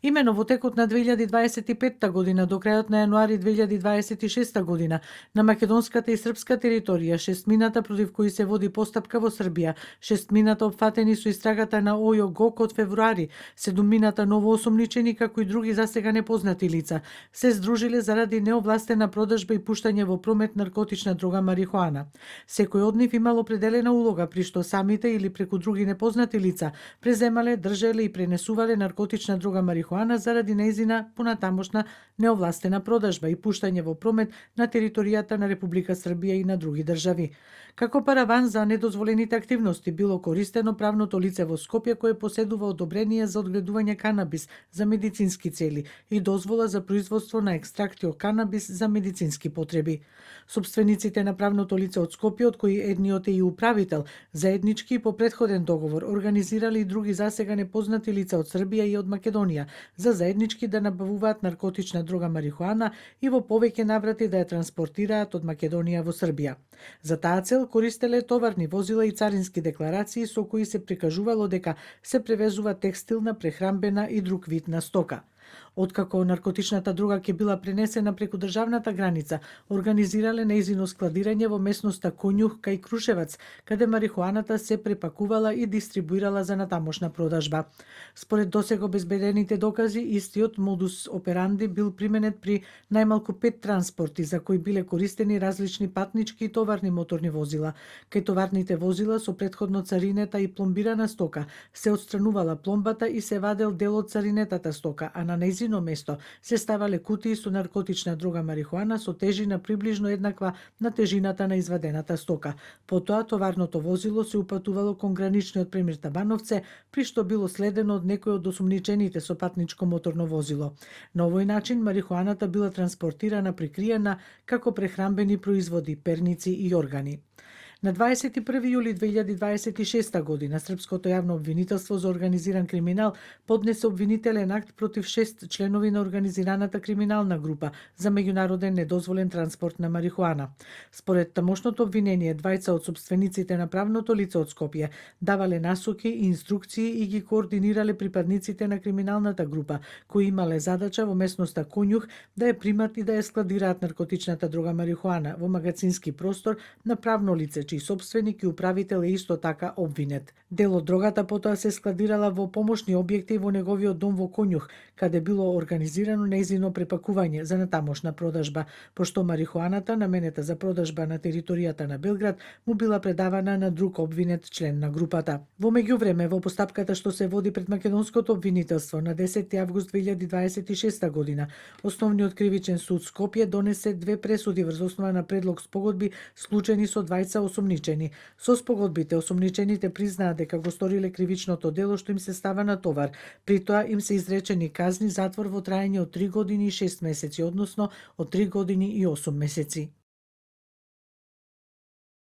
Имено во текот на 2025 година до крајот на јануари 2026 година на македонската и српска територија 6 мината против кои се води постапка во Србија, 6 мината опфатени со истрагата на ОЈО ГОК од февруари, 7 мината новоосомничени како и други засега непознати лица се здружиле заради неовластена продажба и пуштање во промет наркотична дрога марихуана. Секој од нив имал определена улога при што самите или преку други непознати лица преземале, држеле и пренесувале наркотична дрога марихуана заради нејзина понатамошна неовластена продажба и пуштање во промет на територијата на Република Србија и на други држави. Како параван за недозволените активности било користено правното лице во Скопје кое поседува одобрение за одгледување канабис за медицински цели и дозвола за производство на екстракти од канабис за медицински потреби. Собствениците на правното лице од Скопје, од кои едниот е и управител, заеднички и по претходен договор организирале и други засега непознати лица од Србија и од Македонија за заеднички да набавуваат наркотична дрога марихуана и во повеќе наврати да ја транспортираат од Македонија во Србија. За таа цел користеле товарни возила и царински декларации со кои се прикажувало дека се превезува текстилна, прехрамбена и друг вид на стока. Откако наркотичната дрога ќе била пренесена преку државната граница, организирале нејзино складирање во местноста Конјух кај Крушевац, каде марихуаната се препакувала и дистрибуирала за натамошна продажба. Според досега обезбедените докази, истиот модус операнди бил применет при најмалку 5 транспорти за кои биле користени различни патнички и товарни моторни возила. Кај товарните возила со претходно царинета и пломбирана стока се отстранувала пломбата и се вадел дел од царинетата стока, а на нејзино место се ставале кутии со наркотична дрога марихуана со тежина приближно еднаква на тежината на извадената стока. Потоа товарното возило се упатувало кон граничниот премир Табановце, при што било следено од некој од осумничените со патничко моторно возило. На овој начин марихуаната била транспортирана прикриена како прехрамбени производи, перници и органи. На 21 јули 2026 година Српското јавно обвинителство за организиран криминал поднесе обвинителен акт против 6 членови на организираната криминална група за меѓународен недозволен транспорт на марихуана. Според тамошното обвинение, двајца од собствениците на правното лице од Скопје давале насоки и инструкции и ги координирале припадниците на криминалната група, кои имале задача во местноста Конјух да ја примат и да ја складираат наркотичната дрога марихуана во магазински простор на правно лице, чиј собственик и управител е исто така обвинет. Дел од дрогата потоа се складирала во помошни објекти во неговиот дом во Конјух, каде било организирано нејзино препакување за натамошна продажба, пошто марихуаната наменета за продажба на територијата на Белград му била предавана на друг обвинет член на групата. Во меѓувреме, во постапката што се води пред македонското обвинителство на 10 август 2026 година, Основниот кривичен суд Скопје донесе 2 пресуди врз основа на предлог спогодби склучени со двајца осумничени. Со спогодбите осумничените признаа дека го сториле кривичното дело што им се става на товар. При тоа им се изречени казни затвор во траење од 3 години и 6 месеци, односно од 3 години и 8 месеци.